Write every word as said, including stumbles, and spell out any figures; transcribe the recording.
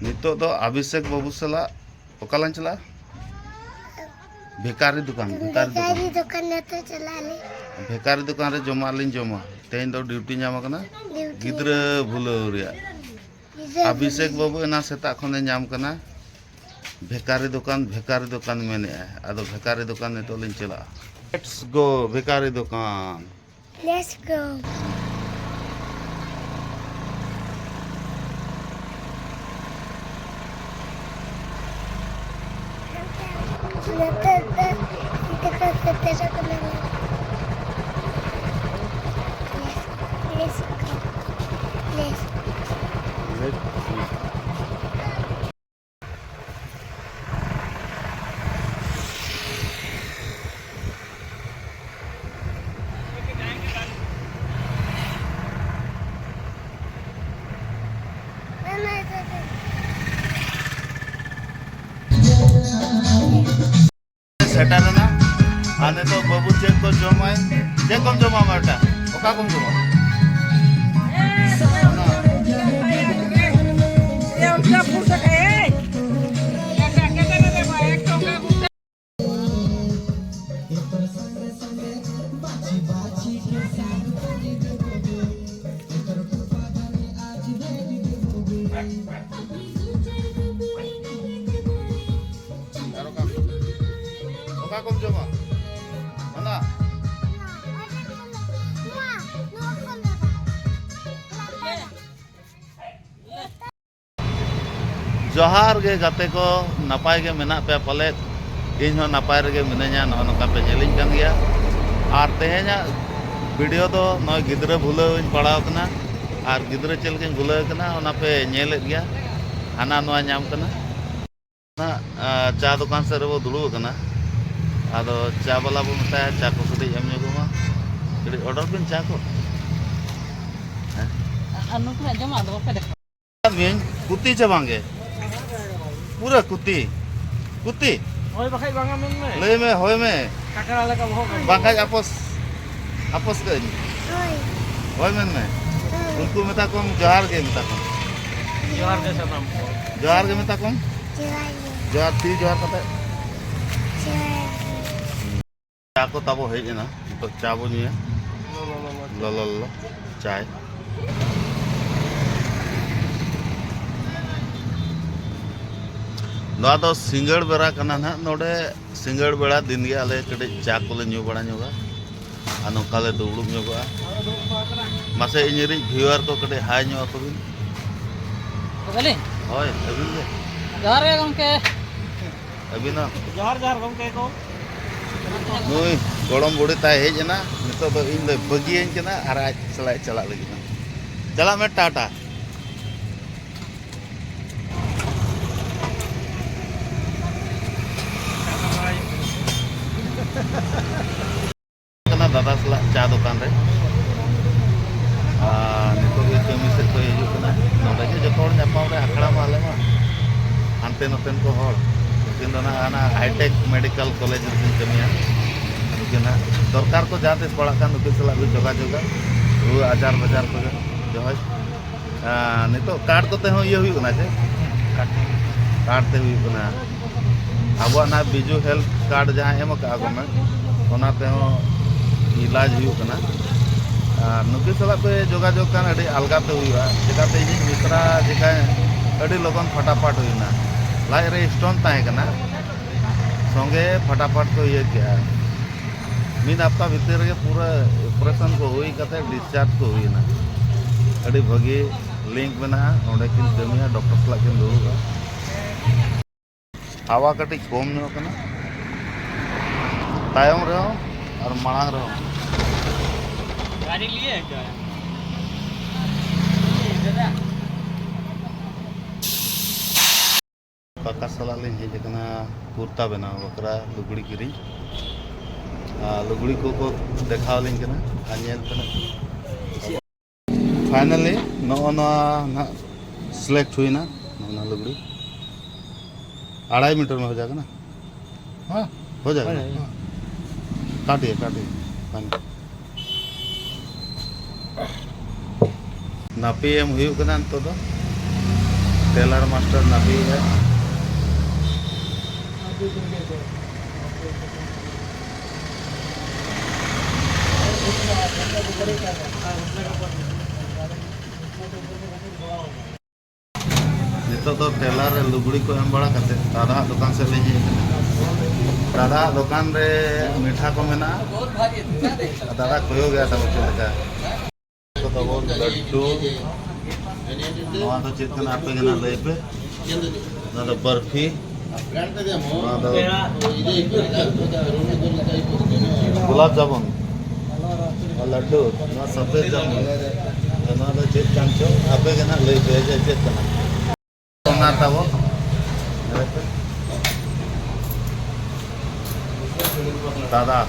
ᱱᱤᱛᱚᱜ ᱫᱚ ᱚᱵᱷᱤᱥᱮᱠ ᱵᱟᱹᱵᱩ ᱥᱟᱞᱟᱜ ᱚᱠᱟ ᱞᱟᱝ ᱪᱟᱞᱟᱜᱼᱟ? ᱵᱷᱮᱠᱟᱨᱤ ᱫᱚᱠᱟᱱ, ᱵᱷᱮᱠᱟᱨᱤ ᱫᱚᱠᱟᱱ᱾ ᱵᱷᱮᱠᱟᱨᱤ ᱫᱚᱠᱟᱱ ᱱᱤᱛᱚᱜ ᱪᱟᱞᱟᱜ ᱟᱞᱮ᱾ ᱵᱷᱮᱠᱟᱨᱤ ᱫᱚᱠᱟᱱ ᱨᱮ ᱡᱚᱢᱟᱜ ᱞᱤᱧ ᱡᱚᱢᱟ᱾ ᱛᱮᱦᱮᱧ ᱫᱚ ᱰᱤᱭᱩᱴᱤ ᱧᱟᱢ ᱟᱠᱟᱱᱟ᱾ ᱰᱤᱭᱩᱴᱤ᱾ ᱜᱤᱫᱽᱨᱟᱹ ᱵᱷᱩᱞᱟᱹᱣ ᱨᱮᱭᱟᱜ᱾ ᱜᱤᱫᱽᱨᱟᱹ ᱚᱵᱷᱤᱥᱮᱠ ᱵᱷᱩᱞᱟᱹᱣ᱾ ᱵᱟᱹᱵᱩ ᱮᱱᱟ ᱥᱮᱛᱟᱜ ᱠᱷᱚᱱᱮ ᱧᱟᱢ ᱠᱟᱱᱟ᱾ ᱵᱷᱮᱠᱟᱨᱤ ᱫᱚᱠᱟᱱ, ᱵᱷᱮᱠᱟᱨᱤ ᱫᱚᱠᱟᱱ ᱢᱮᱱᱮᱜᱼᱟᱭ᱾ ᱟᱫᱚ ᱵᱷᱮᱠᱟᱨᱤ ᱫᱚᱠᱟᱱ ᱱᱤᱛᱚᱜ ᱞᱤᱧ ᱪᱟᱞᱟᱜᱼᱟ᱾ Let's go ᱵᱷᱮᱠᱟᱨᱤ ᱫᱚᱠᱟᱱ᱾ Let's go. Let's go. Let's go. Let's go. ᱥᱮᱴᱮᱨᱮᱱᱟ᱾ ᱟᱨ ᱱᱤᱛᱚᱜ ᱵᱟᱹᱵᱩ ᱪᱮᱫ ᱠᱚ ᱡᱚᱢᱟᱭ? ᱪᱮᱫ ᱠᱚᱢ ᱡᱚᱢᱟ ᱢᱟᱨᱴᱟ? ᱚᱠᱟ ᱠᱚᱢ ᱡᱚᱢᱟ? ᱟᱨ ᱚᱠᱟ ᱠᱚ? ᱚᱠᱟ ᱠᱚᱢ ᱡᱚᱢᱟ? ᱚᱱᱟ? ᱡᱚᱦᱟᱨ ᱜᱮ ᱜᱟᱛᱮ ᱠᱚ, ᱱᱟᱯᱟᱭ ᱜᱮ ᱢᱮᱱᱟᱜ ᱯᱮᱭᱟ ᱯᱟᱞᱮᱫ? ᱤᱧ ᱦᱚᱸ ᱱᱟᱯᱟᱭ ᱨᱮᱜᱮ ᱢᱤᱱᱟᱹᱧᱟ, ᱱᱚᱜᱼᱚ ᱱᱚᱝᱠᱟ ᱯᱮ ᱧᱮᱞᱤᱧ ᱠᱟᱱ ᱜᱮᱭᱟ᱾ ᱟᱨ ᱛᱮᱦᱮᱧᱟᱜ ᱵᱷᱤᱰᱤᱭᱳ ᱫᱚ ᱱᱚᱜᱼᱚᱭ ᱜᱤᱫᱽᱨᱟᱹ ᱵᱷᱩᱞᱟᱹᱣ ᱤᱧ ᱯᱟᱲᱟᱣ ᱠᱟᱱᱟ, ᱟᱨ ᱜᱤᱫᱽᱨᱟᱹ ᱪᱮᱫ ᱞᱮᱠᱟᱧ ᱵᱷᱩᱞᱟᱹᱣ ᱠᱟᱱᱟ ᱚᱱᱟ ᱯᱮ ᱧᱮᱞᱮᱫ ᱜᱮᱭᱟ᱾ ᱦᱟᱱᱟ ᱱᱚᱣᱟ ᱧᱟᱢ ᱠᱟᱱᱟ᱾ ᱚᱱᱟ, ᱟ, ᱪᱟ ᱫᱚᱠᱟᱱ ᱥᱮᱫ ᱨᱮᱵᱚ ᱫᱩᱲᱩᱵ ᱟᱠᱟᱱᱟ᱾ ᱟᱫᱚ ᱪᱟ ᱵᱟᱞᱟ ᱵᱚ ᱢᱮᱛᱟᱭᱟ ᱪᱟ ᱠᱚ ᱠᱟᱹᱴᱤᱡ ᱮᱢ ᱧᱚᱜᱚᱜ ᱢᱟ, ᱠᱟᱹᱴᱤᱡ ᱚᱰᱟᱨ ᱵᱤᱱ ᱪᱟ ᱠᱚ᱾ ᱦᱮᱸ? ᱟᱨ ᱱᱩᱠᱩᱣᱟᱜ ᱡᱚᱢᱟᱜ ᱫᱚ ᱵᱟᱯᱮ ᱫᱮᱠᱷᱟᱣᱟ? ᱢᱮᱱ ᱠᱩᱛᱤ ᱪᱮ ᱵᱟᱝ ᱜᱮ? ᱯᱩᱨᱟᱹ ᱠᱩᱛᱤ᱾ ᱠᱩᱛᱤ? ᱦᱳᱭ ᱵᱟᱠᱷᱟᱡ ᱵᱟᱝᱟ ᱢᱮᱱ ᱢᱮ᱾ ᱞᱟᱹᱭ ᱢᱮ, ᱦᱳᱭ ᱢᱮ᱾ ᱠᱟᱠᱲᱟ ᱞᱮᱠᱟ ᱵᱚᱦᱚᱜ ᱠᱟᱱ ᱵᱟᱝᱠᱷᱟᱡ ᱟᱯᱚᱥ, ᱟᱯᱚᱥ ᱠᱟᱹᱜ ᱟᱹᱧ᱾ ᱦᱳᱭ᱾ ᱦᱳᱭ ᱢᱮᱱ ᱢᱮ᱾ ᱦᱳᱭ᱾ ᱩᱱᱠᱩ ᱢᱮᱛᱟ ᱠᱚᱢ ᱡᱚᱦᱟᱨ ᱜᱮ ᱢᱮᱛᱟ ᱠᱚᱢ᱾ ᱡᱚᱦᱟᱨ ᱜᱮ ᱥᱟᱱᱟᱢ ᱠᱚ᱾ ᱡᱚᱦᱟᱨ ᱜᱮ ᱢᱮᱛᱟ ᱠᱚᱢ᱾ ᱡᱚᱦᱟᱨ ᱜᱮ᱾ ᱡᱚᱦᱟᱨ, ᱛᱤ ᱡᱚᱦᱟᱨ ᱠᱟᱛᱮ᱾ ᱡᱚᱦᱟᱨ ᱜᱮ᱾ ᱪᱟ ᱠᱚ ᱛᱟᱵᱚ ᱦᱮᱡ ᱮᱱᱟ, ᱱᱤᱛᱚᱜ ᱪᱟ ᱵᱚ ᱧᱩᱭᱟ᱾ ᱞᱚᱞᱚ, ᱞᱚᱞᱚ᱾ ᱞᱚᱞᱚ, ᱞᱚᱞᱚ ᱪᱟᱭ᱾ ᱱᱚᱣᱟ ᱫᱚ ᱥᱤᱸᱜᱟᱹᱲ ᱵᱮᱲᱟ ᱠᱟᱱᱟ ᱱᱟᱦᱟᱜ᱾ ᱱᱚᱰᱮ ᱥᱤᱸᱜᱟᱹᱲ ᱵᱮᱲᱟ ᱫᱤᱱ ᱜᱮ ᱟᱞᱮ ᱠᱟᱹᱴᱤᱡ ᱪᱟ ᱠᱚᱞᱮ ᱧᱩ ᱵᱟᱲᱟ ᱧᱚᱜᱟ᱾ ᱟᱨ ᱱᱚᱝᱠᱟ ᱞᱮ ᱫᱩᱲᱩᱵ ᱧᱚᱜᱚᱜᱼᱟ᱾ ᱢᱟᱥᱮ ᱤᱧ ᱨᱤᱡ viewer ᱠᱚ ᱠᱟᱹᱴᱤᱡ hi ᱧᱚᱜ ᱟᱠᱚ ᱵᱤᱱ᱾ ᱟᱹᱞᱤᱧ? ᱦᱳᱭ, ᱟᱹᱵᱤᱱ ᱜᱮ᱾ ᱡᱚᱦᱟᱨ ᱜᱮ ᱜᱚᱢᱠᱮ᱾ ᱟᱹᱵᱤᱱ ᱦᱚᱸ᱾ ᱡᱚᱦᱟᱨ, ᱡᱚᱦᱟᱨ ᱜᱚᱢᱠᱮ ᱠᱚ᱾ ᱱᱩᱭ ᱜᱚᱲᱚᱢ ᱵᱩᱲᱦᱤ ᱛᱟᱭ ᱦᱮᱡ ᱮᱱᱟ, ᱱᱤᱛᱚᱜ ᱫᱚ ᱤᱧ ᱫᱚᱭ ᱵᱟᱹᱜᱤᱭᱟᱹᱧ ᱠᱟᱱᱟ ᱟᱨ ᱟᱡ ᱥᱟᱞᱟᱜ ᱮ ᱪᱟᱞᱟᱜ ᱞᱟᱹᱜᱤᱫ᱾ ᱪᱟᱞᱟᱜ ᱢᱮ, ᱴᱟᱴᱟ᱾ ᱠᱟᱱᱟ ᱫᱟᱫᱟ ᱥᱟᱞᱟᱜ ᱪᱟ ᱫᱚᱠᱟᱱ ᱨᱮ᱾ ᱟᱨ ᱱᱤᱛᱚᱜ ᱜᱮ ᱠᱟᱹᱢᱤ ᱥᱮᱫ ᱠᱷᱚᱱ ᱦᱤᱡᱩᱜ ᱠᱟᱱᱟ᱾ ᱱᱚᱰᱮ ᱜᱮ ᱡᱚᱛᱚ ᱦᱚᱲ ᱧᱟᱯᱟᱢ ᱨᱮ ᱟᱠᱷᱲᱟ ᱢᱟ ᱟᱞᱮ ᱢᱟ᱾ ᱦᱟᱱᱛᱮ ᱱᱚᱛᱮᱱ ᱠᱚ ᱦᱚᱲ᱾ ᱱᱩᱠᱤᱱ ᱫᱚ ᱱᱟᱦᱟᱜ ᱦᱟᱱᱟ Hitech Medical College ᱨᱮᱠᱤᱱ ᱠᱟᱹᱢᱤᱭᱟ᱾ ᱱᱩᱠᱤᱱ ᱦᱟᱸᱜ ᱫᱚᱨᱠᱟᱨ ᱠᱚ ᱡᱟᱦᱟᱸ ᱛᱤᱥ ᱯᱟᱲᱟᱜ ᱠᱷᱟᱱ ᱱᱩᱠᱤᱱ ᱥᱟᱞᱟᱜ ᱵᱤᱱ ᱡᱳᱜᱟᱡᱳᱜᱟ᱾ ᱨᱩᱣᱟᱹ ᱟᱡᱟᱨ ᱵᱟᱡᱟᱨ ᱠᱚ ᱡᱚᱦᱚᱡ᱾ ᱟᱨ ᱱᱤᱛᱚᱜ card ᱠᱚᱛᱮ ᱦᱚᱸ ᱤᱭᱟᱹ ᱦᱩᱭᱩᱜ ᱠᱟᱱᱟ ᱪᱮ? Card ᱛᱮ ᱦᱩᱭᱩᱜ ᱠᱟᱱᱟ᱾ ᱟᱵᱚᱣᱟᱜ ᱚᱱᱟ ᱵᱤᱡᱩ health card ᱡᱟᱦᱟᱸ ᱮᱢ ᱟᱠᱟᱫᱼᱟ government, ᱚᱱᱟ ᱛᱮᱦᱚᱸ ᱤᱞᱟᱡᱽ ᱦᱩᱭᱩᱜ ᱠᱟᱱᱟ᱾ ᱟᱨ ᱱᱩᱠᱤᱱ ᱥᱟᱞᱟᱜ ᱯᱮ ᱡᱳᱜᱟᱡᱳᱜᱽ ᱠᱷᱟᱱ ᱟᱹᱰᱤ ᱟᱞᱜᱟ ᱛᱮ ᱦᱩᱭᱩᱜᱼᱟ, ᱪᱮᱫᱟᱜ ᱥᱮ ᱤᱧᱤᱡ ᱢᱤᱥᱨᱟ ᱡᱮᱠᱷᱟᱱ ᱟᱹᱰᱤ ᱞᱚᱜᱚᱱ ᱯᱷᱟᱴᱟᱯᱷᱟᱴ ᱦᱩᱭᱱᱟ, ᱞᱟᱡ ᱨᱮ stone ᱛᱟᱦᱮᱸ ᱠᱟᱱᱟ, ᱥᱚᱸᱜᱮ ᱯᱷᱟᱴᱟᱯᱷᱟᱴ ᱠᱚ ᱤᱭᱟᱹ ᱠᱮᱜᱼᱟ᱾ ᱢᱤᱫ ᱦᱟᱯᱛᱟ ᱵᱷᱤᱛᱤᱨ ᱨᱮᱜᱮ ᱯᱩᱨᱟᱹ operation ᱠᱚ ᱦᱩᱭ ᱠᱟᱛᱮ discharge ᱠᱚ ᱦᱩᱭᱱᱟ᱾ ᱟᱹᱰᱤ ᱵᱷᱟᱹᱜᱤ link ᱢᱮᱱᱟᱜᱼᱟ, ᱚᱸᱰᱮ ᱠᱤᱱ ᱠᱟᱹᱢᱤᱭᱟ, doctor ᱥᱟᱞᱟᱜ ᱠᱤᱱ ᱫᱩᱲᱩᱵᱼᱟ᱾ ᱦᱟᱣᱟ ᱠᱟᱹᱴᱤᱡ ᱠᱚᱢ ᱧᱚᱜ ᱠᱟᱱᱟ, ᱛᱟᱭᱚᱢ ᱨᱮᱦᱚᱸ ᱟᱨ ᱢᱟᱲᱟᱝ ᱨᱮᱦᱚᱸ᱾ ᱜᱟᱹᱰᱤ ᱞᱤᱭᱮ ᱠᱟ? ᱠᱟᱠᱟ ᱥᱟᱞᱟᱜ ᱞᱤᱧ ᱦᱮᱡ ᱟᱠᱟᱱᱟ ᱠᱩᱨᱛᱟ ᱵᱮᱱᱟᱣ ᱵᱟᱠᱷᱨᱟ ᱞᱩᱜᱽᱲᱤ ᱠᱤᱨᱤᱧ᱾ ᱟᱨ ᱞᱩᱜᱽᱲᱤ ᱠᱚᱠᱚ ᱫᱮᱠᱷᱟᱣ ᱟᱹᱞᱤᱧ ᱠᱟᱱᱟ ᱟᱨ ᱧᱮᱞ ᱛᱮᱱᱟᱜ᱾ Finally ᱱᱚᱜᱼᱚ ᱱᱚᱣᱟ ᱱᱟᱦᱟᱜ select ᱦᱩᱭᱱᱟ, ᱱᱚᱜᱼᱚ ᱱᱚᱣᱟ ᱞᱩᱜᱽᱲᱤ ᱟᱲᱟᱭ ᱢᱤᱴᱟᱨ ᱢᱮ ᱦᱚ ᱡᱟᱭᱜᱟ ᱱᱟ᱾ ᱦᱮᱸ? ᱦᱚ ᱡᱟᱭᱜᱟ ᱱᱟ᱾ ᱦᱮᱸ, ᱦᱮᱸ᱾ ᱠᱟᱴᱤᱭᱮ, ᱠᱟᱴᱤᱭᱮ, finally᱾ ᱱᱟᱯᱮ ᱮᱢ ᱦᱩᱭᱩᱜ ᱠᱟᱱᱟ ᱱᱤᱛᱚᱜ ᱫᱚ᱾ ᱴᱮᱞᱟᱨ ᱢᱟᱥᱴᱟᱨ ᱱᱟᱵᱤ ᱦᱮ᱾ ᱱᱤᱛᱚᱜ ᱫᱚ ᱴᱮᱞᱟᱨ ᱨᱮ ᱞᱩᱜᱽᱲᱤ ᱠᱚ ᱮᱢ ᱵᱟᱲᱟ ᱠᱟᱛᱮ ᱫᱟᱫᱟᱣᱟᱜ ᱫᱚᱠᱟᱱ ᱥᱮᱫ ᱞᱤᱧ ᱦᱮᱡ ᱮᱱᱟ᱾ ᱫᱟᱫᱟᱣᱟᱜ ᱫᱚᱠᱟᱱ ᱨᱮ ᱢᱤᱴᱷᱟ ᱠᱚ ᱢᱮᱱᱟᱜᱼᱟ᱾ ᱫᱟᱫᱟ ᱠᱚᱭᱚᱜ ᱜᱮᱭᱟ ᱛᱟᱠᱚ ᱪᱮᱫ ᱞᱮᱠᱟ᱾ ᱱᱚᱣᱟ ᱫᱚ ᱪᱮᱫ ᱠᱟᱱᱟ ᱟᱯᱮ ᱜᱮ ᱱᱟᱜ ᱞᱟᱹᱭ ᱯᱮ᱾ ᱱᱚᱣᱟ ᱫᱚ ᱵᱟᱨᱯᱷᱤ, ᱱᱚᱣᱟ ᱫᱚ ᱜᱩᱞᱟᱵ ᱡᱟᱢᱩᱱ, ᱱᱚᱣᱟ ᱞᱟᱹᱰᱩ, ᱱᱚᱣᱟ ᱥᱟᱯᱷᱮᱫ ᱡᱟᱢᱩᱱ, ᱱᱚᱣᱟ ᱫᱚ ᱪᱮᱫ ᱠᱟᱱ ᱪᱚ ᱟᱯᱮ ᱜᱮ ᱱᱟᱜ ᱞᱟᱹᱭ ᱯᱮ ᱡᱮ ᱪᱮᱫ ᱠᱟᱱᱟ᱾ ᱚᱱᱟ ᱛᱟᱵᱚ ᱧᱮᱞ ᱯᱮ᱾ ᱫᱟᱫᱟ